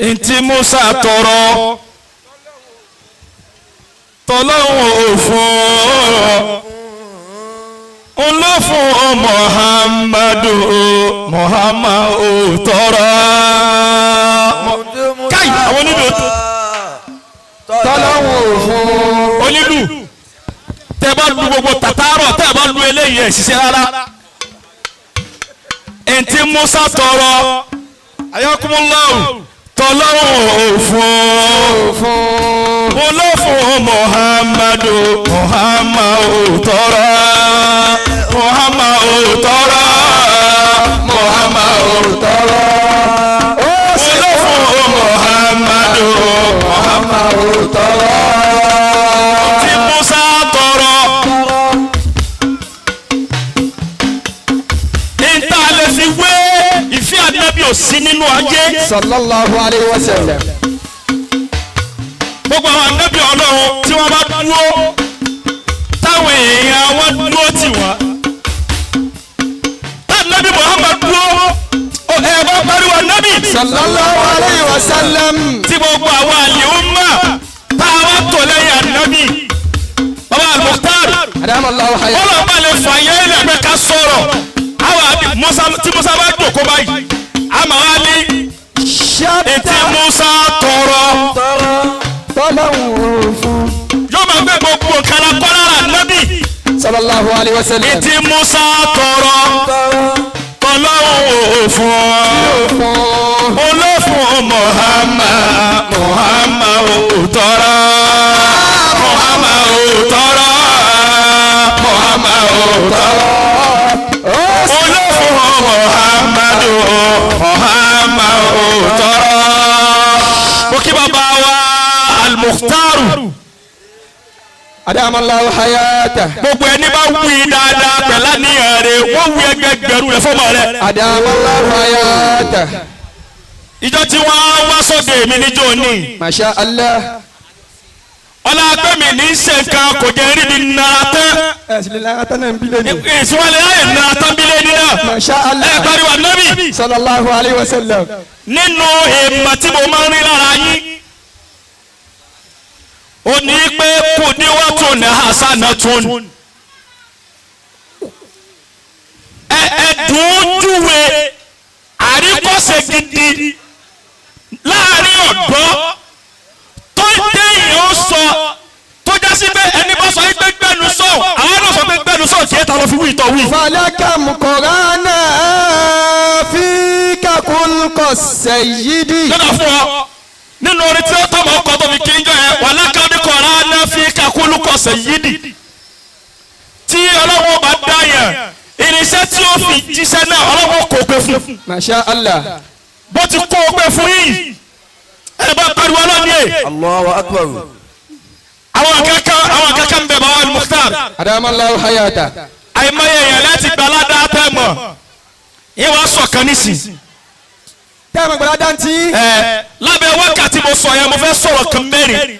Ntí Musa tọrọ tọlọ́hun ò fún un ló fún Muhammadu, Muhammad ò tọrọ. Káyì àwọn onílù Tọ́lọ́hún ò fún. Onílù, tẹ bá lu gbogbo tàtàrọ, tẹ bá lu eléyìí, ẹ ṣiṣẹ́ rárá. Ntí Musa tọrọ, ayakumullahu, tọlọ́hun ò fún fún. Un ló fún Muhammadu, Muhammad ò tọrọ, Muhammad ò tọrọ, Muhammad ò tọrọ. Ó sì un ló fún Muhammadu, Muhammad ò tọrọ. Tí Musa tọrọ, níta lè fi wé ìfẹ́ Ànábì ò sí nínú ayé. Sallallahu alayhi wa sallam. Gbogbo àwọn ànábì Ọlọ́run tí wọ́n bá dúró, táwọn èèyàn wọn dúró tì wọ́n, tánábì Muhammad dúró, ẹ bá pariwo ànábì. Sallallahu alayhi wa sallam. Tí gbogbo àwọn àlè ń mà tá a wá tò lẹ́yìn ànábì, bàbá Al-Mukhtar, Adamallahu hayya. Ọlọ́run bá lè fà yẹ́ ilẹ̀ pé ká sọ̀rọ̀ àwọn àbí Musa. Tí Musa bá jòkó báyìí, àmọ́ wá ní etí Ṣáta Musa tọrọ tọ́lọ́hún ò fún. Yóò máa gbé gbogbo nǹkan la kọ́ lára ànábì. Sallallahu alayhi wa sallam. Etí Musa tọrọ tọlọ́hun ò fún Fún. olófún Muhammad, Muhammad ò tọrọ, Muhammad ò tọrọ, Muhammad ò tọrọ. Ó sì Olófún Muhammad, Muhammad ò tọrọ. Mo kí bàbá wa Al-Mukhtaru. Adamallahu hayata. Gbogbo ẹni bá wí dáadáa pẹ̀lú àníyàn rẹ̀, wọ́n wí ẹgbẹgbẹ̀rún rẹ̀ fọ́mọ rẹ̀. Adamallahu hayata. Ìjọ tí wọ́n wá sóde mi níjó ní Masha Allah. Ọlá agbẹ́mi ní í ṣe nǹkan kò jẹ́ rí mi nara tán. Ẹ sì lè lára tán náà ń bí lẹ́nu. Ìsúwálé láyè nara tán bí lẹ́ni náà. Masha Ẹ Allah. pariwo Ànábì. Sallallahu alayhi wa sallam. Nínú èèmọ̀ tí mo máa ń rí lára yín, ó ní pé kùdíwọ́tò ní hasanatun, ẹ ẹ dùn ún júwe àríkọ́ṣe gidi láàrin ọ̀dọ́ tó déyìn ó sọ tó jásí pé ẹni bá sọ pé gbẹnu sọ, àwọn náà sọ pé gbẹnu sọ kí ẹ ta lọ fi wí ìtọ̀ wí. Falakam Qur'ana fika kulqa sayyidi. Lọ́dà fún ọ nínú orin tí ó tọ́mọ̀ ọkọ̀ tó fi kí ń jọ ẹ wà lákàbí kọ̀ọ̀rọ̀ aná fi kakúlùkọ̀ sẹ̀yídì. Tí Ọlọ́wọ́ bá dáyàn, irinṣẹ́ tí ó fi jíṣẹ́ náà, Ọlọ́wọ́ kò pé fún. Masha Allah. Bó ti kó o pé fún yìí, ẹ bá pariwo ọlọ́ni ẹ̀. Allahu akbar. Àwọn kankan ń bẹ, bàbá Al-Mukhtar. Adamallahu hayata. Àìmọye èèyàn láti gba aládàá tẹ́ mọ̀ yín wá sọ̀kan nísìn. Tẹ́ẹ̀mù gbọ́dọ̀ dáńtí. Ẹ lábẹ́ wákàtí mo sọ yẹn, mo fẹ́ sọ̀rọ̀ kan mẹ́rin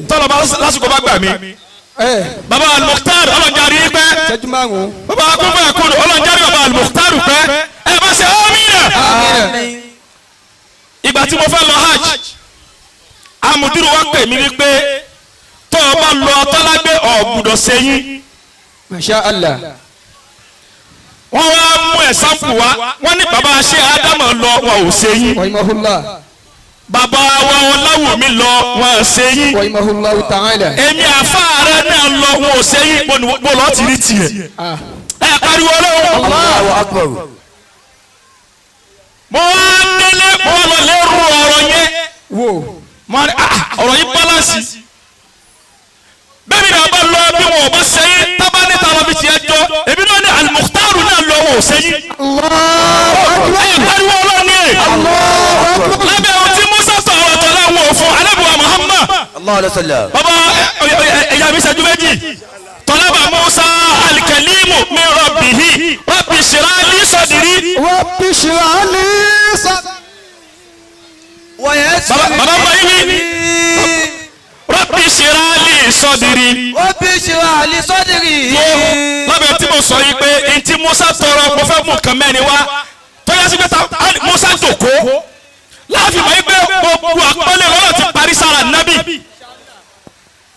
tọ́lọ̀ bá lásìkò bá gbà mí. Ẹ Baba Al-Mukhtar, ọlọ́njarí pẹ́. Ṣẹ́jú 5. Baba akúnfẹ́ àkúnú, ọlọ́njarí baba Al-Mukhtar pẹ́. Ẹ bá ṣe amínà. Amina. Ìgbà tí mo fẹ́ lọ hajj, amúdúró wa pè mí wípé tó o bá lọ tọ́lágbé ọ̀gbùdọ̀ sẹ́yìn. Masha Allah. Wọ́n wá mú ẹ̀sáǹpù wá, wọ́n ní baba ṣé Ádámọ̀ lọ, wọn ò sẹ́yìn. Rahimahullah. Baba wa Ọláwùmí lọ, wọn ò sẹ́yìn. Rahimahullahu ta'ala. Èmi àfáà rẹ náà lọ, wọn ò sẹ́yìn. Bó lọ́ọ́ ti rí tiẹ̀? Ah. Ẹ pariwo Ọlọ́run. Allahu akbar. Mo wá délé, mo wá lọ lérò ọ̀rọ̀ yẹn. Wo. Mo ní, ah, ọ̀rọ̀ yìí balance. Bẹ́ẹ̀ ni bàbá lọ bí wọn ò bá sẹ́yìn, tábà níta lọ fi tiẹ̀ jọ, èmi náà ní Al-Mukhtaru náà lọ, wọn ò sẹ́yìn. Allahu akbar. Ẹ pariwo Ọlọ́run ní ẹ̀. Allahu akbar. Lábẹ́ ohun tí Musa sọ̀rọ̀ tọ̀lá wọn ò fún alábùwà Muhammad. Allahu alayhi wa sallam. Bàbá ẹ̀yà mi, ṣẹ́jú 2. Tọ́lábà Musa alikalimu min rabbihi, rabbi shrah li sadri. Rabbi shrah li sadri. Bàbá bá yín wí, rabbi shrah li sadri. Rabbi shrah li sadri. Lábẹ́ tí mo sọ yìí pé ntí Musa tọrọ, mo fẹ́ mú nǹkan mẹ́rin wá tó yẹ sí pé Musa jòkó. Láàfin mọ̀ pé gbogbo àpọ́nlé lọ́wọ́ ti parí sára nábì.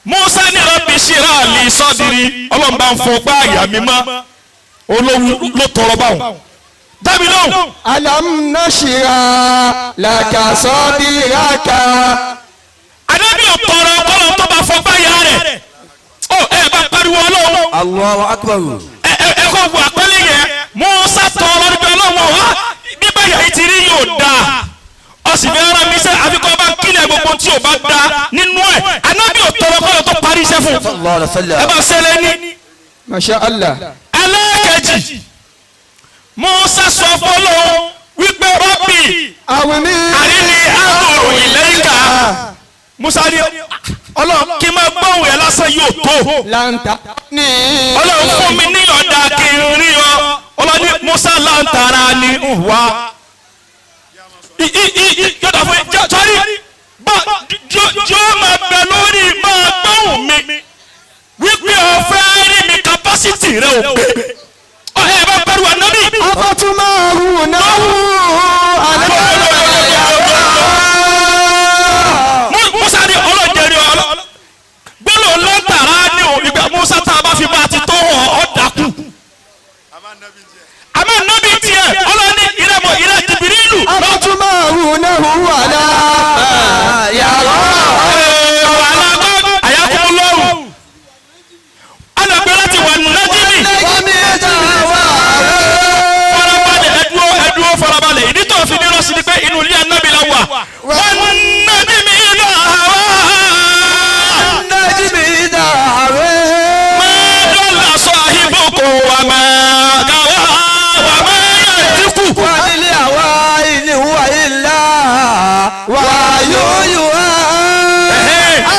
Musa ní rabbi shira li sadri, ọlọ́run bá ń fọ gbá àyà mi mọ́, olówó ló tọrọ báwọn. Dábì lóhùn. Alam nashira laka sadiraka. Ànábì ò tọrọ ọlọ́run tó bá fọ gbá àyà rẹ̀. Ó ẹ bá pariwo ọlọ́run. Allahu akbar. Ẹ ẹ kọ́ wo àpẹẹrẹ yẹn. Musa tọrọ níbi ọlọ́run wá bíbá yà ti rí yóò dáa. Ó sì fẹ́ rán mi sẹ́ àfikún ọba kílẹ̀ gbogbo tí ò bá da nínú ẹ̀. Ànábì ò tọrọ kọ́lọ̀ tó parí iṣẹ́ fún un. Sallallahu alaihi wasallam. Ẹ bá ṣẹlẹ̀ ní. Masha Allah. Ẹlẹ́ẹ̀kejì, Musa sọ fọlọ́ wípé rọ́bì Àwìní. àríní àbòrò ìlẹ́yìnká. Musa ní ọlọ́run kí n máa gbóhùn ẹ̀ lásán yóò tó. Lanta ní. Ọlọ́run fún mi ní ọ̀dà kí n rí ọ. Ọlọ́run ní Musa láǹtara ni ń wá. Yọ̀dà fún mi sọ́rí bá jọ́ máa bẹ lórí máa gbóhùn mi wípé ọ̀fẹ́ rí mi kapásítì rẹ ò pé. Ọ̀hẹ́ ẹ bá pẹ̀lú ànábì. Afatumaruna Musa ní ọlọ́jẹ̀rì ọlọ́ gbọ́dọ̀ lọ́tàrá ní o ìgbà Musa tá a bá fi bá a ti tó hàn ọ́ dàkú. Àmọ́ nábì tiẹ̀ ọlọ́ni ìrẹ́mọ̀ ìrẹ́ Jìbìrìlù. Afatumaruna ala yàrá. Àyàkùnlọ́rù. Alàgbé láti wà nájímì. Farabalẹ̀ ẹdúró ẹdúró farabalẹ̀. Ìdí tó fi ní rọ́ọ̀sì ni pé inú ilé anábì la wà. Wọ́n nájímì náà wá. Najmi idha hawa. Mọ́dọ́là sọ àhíbòkò wà máa gàwá wà máa yẹ dínkù. Wa lil hawa in huwa illa wahyun yuha.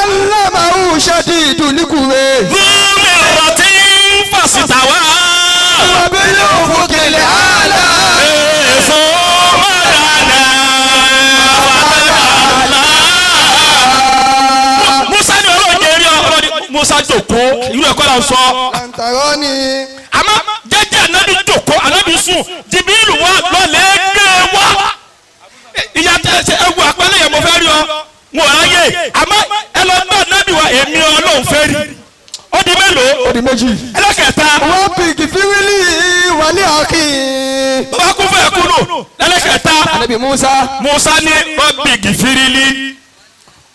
Allamahu shadidul quwa. Gómìnà tí ń fàṣítà wá. Wa bil ufuqil a'la. Èso mọ̀dánà fàtàlá. Musa ní ọlọ́jẹ̀ rí ọlọ́dẹ Musa jòkó irú ẹ̀kọ́ là ń sọ. Lantarani. Àmọ́ jẹ́jẹ́ ànábì jòkó ànábì sùn Jìbìrìlù wá lọ́lẹ̀ gbé wá. Ìyá tẹ ṣe ewu àpẹẹrẹ yẹn mo fẹ́ rí ọ. Mo ráyè àmọ́ ẹ lọ bá ànábì wa èmi Ọlọ́run fẹ́ rí. Ó di mélòó? Ó di méjì. Ẹlẹ́kẹ̀ta. Rabbi gfirli wa li akhi. Bàbá kún fún ẹ̀kú nù. Ẹlẹ́kẹ̀ta. Anabi Musa. Musa ní rọ́bì gìfìrìlì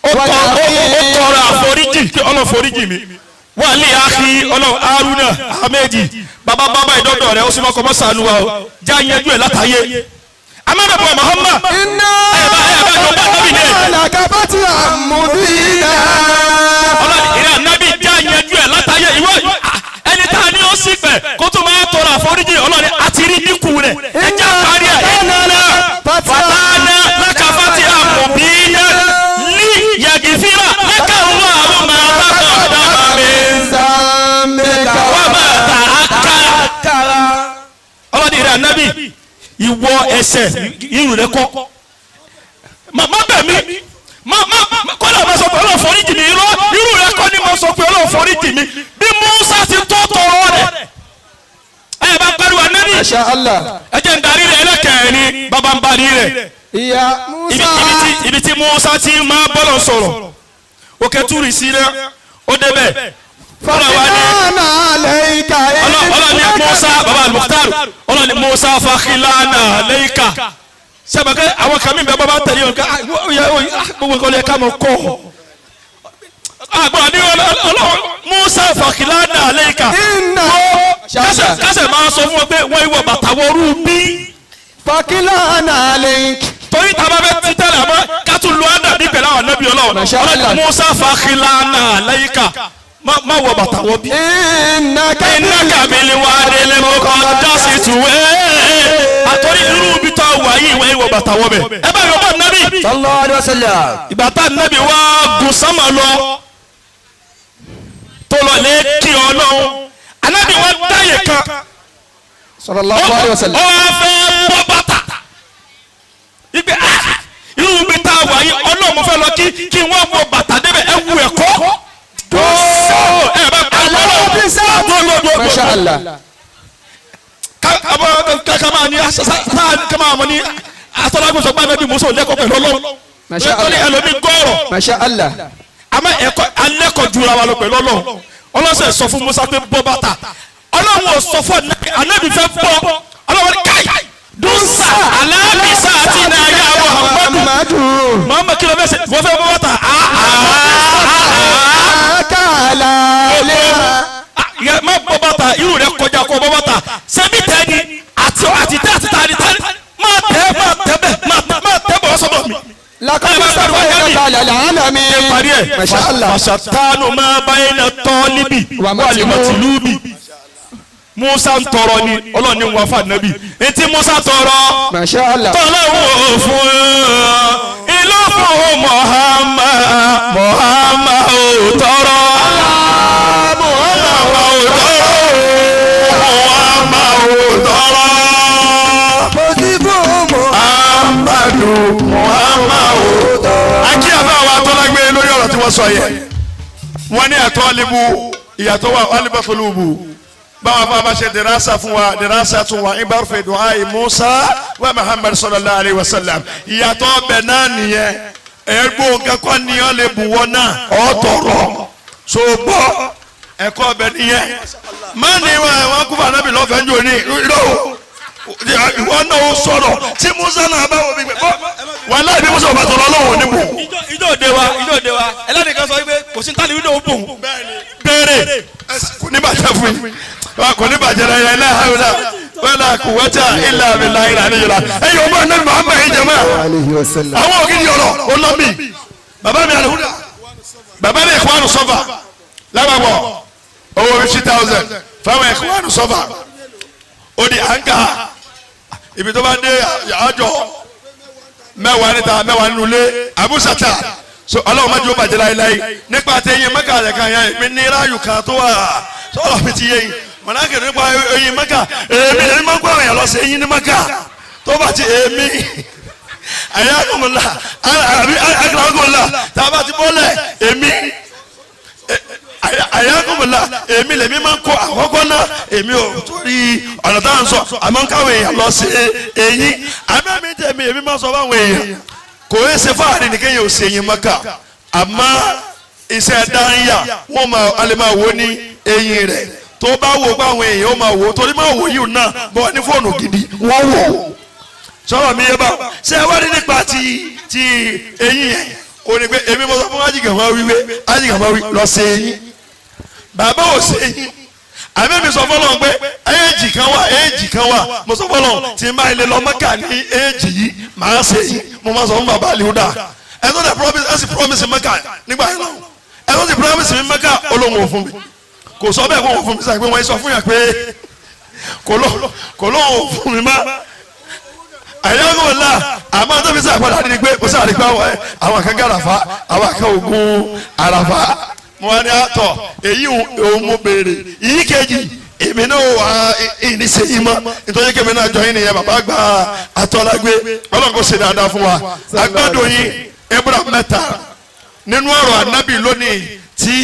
ó tọrọ àforíjì kí Ọlọ́run foríjì mi wà ní àkí Ọlọ́run Haruna Ahmedi bàbá bàbá ìdọ́dọ̀ rẹ̀ ó sì mọ́kọ́ mọ́sánú wa o já yanjú ẹ̀ látàyé amẹ́rẹ̀bọ̀ Muhammad Inna ẹ̀ bá jọ bá nábì dé laka fatihan mubina. Ọlọ́run ìrẹ́ ànábì já yanjú ẹ̀ látàyé ìwọ ẹni tá a ní ó sì fẹ̀ kó tó máa tọrọ àforíjì Ọlọ́run àti rí dínkù rẹ̀ ẹ já parí ẹ̀ iná fatana laka fatihan mubina li yagifira laka Allahu ma taqaddama min Zambika. wa ma ta'akhkhara. Ọlọ́dún ìrẹ́ ànábì ìwọ ẹsẹ̀ irun rẹ kọ́ má bẹ̀ mí má kọ́lá ma sọ pé Ọlọ́run foríjì mi irọ́ irun rẹ kọ́ ni mo sọ pé Ọlọ́run foríjì mi bí Musa ti tó tọrọ rẹ̀ ẹ bá pariwo ànábì Masha Allah. ẹ jẹ́ ń darí rẹ̀ ẹlẹ́kẹ̀ẹ́ni bàbá ń bari rẹ̀ Ìyá Musa. ibi tí Musa ti máa bọ́lọ̀ sọ̀rọ̀ òkè túrì sí náà ó débẹ̀ fọlọ́ wa ní Fakhilana alayka. ọlọ́ni Musa baba al-Mukhtar ọlọ́ni Musa fakhilana alayka sẹ́bàkẹ́ àwọn kan mi bẹ́ẹ̀ bá tẹ̀lé ọ̀gá gbogbo nǹkan lè ká mọ̀ kọ́ àgbọ̀n ní ọlọ́run Musa fakhilana alayka Inna. kásẹ̀ máa sọ fún wọn pé wọ́n ìwọ bàtà wọrú bí Fakhilana alayka. torí tá a bá fẹ́ títẹ̀ lẹ́ àmọ́ ká tún lu ádàbí pẹ̀lú àwọn ànábì ọlọ́run Masha Allah. ọlọ́run Musa fakhilana alayka má wọ bàtà wọ bí. Innaka. Innaka bil wadil muqaddasi tuwe. Àtọ́rí irú ibi tó wà yìí ìwé ìwọ bàtà wọ bẹ̀. Ẹ bá yọ bá nábì. Sallallahu alaihi wasallam. Ìgbà tá nábì wá gùn sánmà lọ tó lọ lé kí Ọlọ́run. Ànábì wá dáyè kan. Sallallahu alayhi wa sallam. Ó wá fẹ́ bọ́ bàtà. Ìgbẹ́ irú ibi tá a wà yìí Ọlọ́run mo fẹ́ lọ kí wọ́n wọ bàtà débẹ̀ ẹ wù ẹ̀kọ́. Ẹ bá Ọlọ́run. Masha Allah. Kama ni kama mo ni Atọ́lágbó sọ pé Ànábì Mùsá ò lẹ́kọ̀ọ́ pẹ̀lú Ọlọ́run. Masha Torí Allah. ẹlòmí gọ́ọ̀rọ̀. Masha Allah. Àmọ́ ẹ̀kọ́ alẹ́kọ̀ọ́ jura wa lọ pẹ̀lú Ọlọ́run. Ọlọ́sẹ̀ sọ fún Musa pé bọ́ bàtà. Ọlọ́run ò sọ fún Ànábì, Ànábì fẹ́ bọ́. Ọlọ́run ní káì dúnsà alábìsà àti nàyà Muhammadu. Muhammadu. Muhammadu kí ló fẹ́ ṣe? Wọ́n fẹ́ bọ́ bàtà. Akala lera. Má bọ́ bàtà, irú rẹ̀ kọjá kó bọ́ bàtà. Sẹ́mi tẹ́ ni àti àti tẹ́ àti tani tani. Má tẹ́ má tẹ́ bẹ́ẹ̀ má tẹ́ bọ̀ sọ́dọ̀ mi. Laqad safaynaka ala al-alamin. Parí ẹ̀. Masha Allah. Fàṣàtánù máa bá yẹn náà tọ́ níbí Wà wàlí màtìlúbì. Musa ń tọrọ ni Ọlọ́run ní wà fún ànábì. Etí Musa tọrọ Masha Allah. tọ́lọ́wọ́ fún ìlú fún Muhammad Muhammad ò tọrọ. Muhammad ò tọrọ. Muhammad ò tọrọ. Muhammadu Muhammad ò tọrọ. Akí àbá wa tọ́lágbé lórí ọ̀rọ̀ tí wọ́n sọ yẹn. Wọ́n ní ẹ̀tọ́ libu ìyàtọ̀ wà alibafolubu. Báwa bá a bá ṣe dirasa fún wa, dirasa tún wa ibarfe du'ai Musa wa Muhammad sallallahu alayhi wa sallam. Ìyàtọ̀ ọbẹ̀ náà nìyẹn. Ẹ̀gbọ́n kankan ni wọ́n lè bù wọ́n náà. Ọ̀tọ̀rọ̀ so gbọ́ ẹ̀kọ́ ọbẹ̀ nìyẹn. Má ní wọn kú fún anábì lọ́fẹ̀ẹ́ ń jò ní ìró ìwọ náà ó sọ̀rọ̀ tí Musa náà bá wọ bí pé wàhálà ìbí Musa ò bá tọrọ Ọlọ́run ò ní bù. Ijó òde wa, ijó òde wa, ẹlẹ́nìkan sọ wípé kò sí tálí wíńdò ó bùn. Béèrè. Kò ní bàjẹ́ fún yín, kò ní bàjẹ́ rẹ̀ ilẹ̀ ilẹ̀ wala quwwata illa billahi al-aliyyil azim. Ẹ̀yin ọmọ ẹ̀nà Muhammad yìí jẹ́ mọ́ Alayhi wa sallam. àwọn ògidì ọ̀rọ̀ olómi bàbá mi àlùhùdà bàbá mi Ikhwanu Safa lábàbọ̀ owó 50,000 fáwọn Ikhwanu Safa ó di àǹkà ibi tó bá dé àjọ mẹ́wàá níta mẹ́wàá nínú ilé abúsàtà so Ọlọ́run má jẹ́ ó bàjẹ́ láéláé nípa àti eyín mẹ́kà rẹ̀ kan yẹn èmi ní ráàyù kan tó wà sọ̀rọ̀ mi ti yé yín mọ̀nàkì nípa eyín mẹ́kà èmi èmi máa ń kó àwọn èèyàn lọ sí eyín ní mẹ́kà tó bá ti èmi àyàkùnmọ̀lá àbí àkàràkùnmọ̀lá tá a bá ti bọ́lẹ̀ èmi àyàkùnmọ̀lá èmi lèmi máa ń kó àkọ́kọ́ náà èmi ò torí ọ̀nà táwọn sọ àmọ́ káwọn èèyàn lọ sí eyín àmọ́ mi tẹ̀mí èmi máa sọ fáwọn èèyàn kò é ṣe fáàrí ni kéèyàn ò ṣe eyín mọ́kà àmọ́ iṣẹ́ dáńyà wọ́n máa alẹ́ máa wo ní eyín rẹ̀ tó bá wò pé àwọn èèyàn ó máa wò torí máa wò yìí náà bọ́ ní fóònù gidi wọ́n wò sọ̀rọ̀ mi yé bá ṣé ẹ wá rí nípa ti ti eyín yẹn o ní pé èmi mo sọ fún ajigan máa wí pé ajigan máa wí lọ ṣe eyín bàbá ò ṣe eyín àmì mi sọ fọlọ́n pé éèjì kan wà éèjì kan wà mo sọ fọlọ́n tí n bá ilé lọ Mẹ́kà ní éèjì yìí màá ṣe eyín mo máa sọ fún bàbá àlìhúdà ẹ tó dẹ promise ẹ sì promise Mẹ́kà nígbà yẹn lọ ẹ tó sì promise mi Mẹ́kà olóhùn ò fún mi kò sọ bẹ́ẹ̀ kó wọ́n fún mi sọ pé wọ́n sọ fún yàn pé kò lóhùn ò fún mi má àyàwó la àmọ́ tó fi sàpàdà ní pé kò sáà rí pé àwọn kan gàràfà àwọn kan ògùn àràfà mo wá ní àtọ̀ èyí òun mo béèrè ìyí kejì èmi náà wà ìníṣe yìí mọ́ nítorí kèmi náà jọ yín nìyẹn bàbá gba àtọ́lágbé Ọlọ́run kò ṣe dáadáa fún wa agbádùn yín ebúra mẹ́ta nínú ọ̀rọ̀ ànábì lónìí tí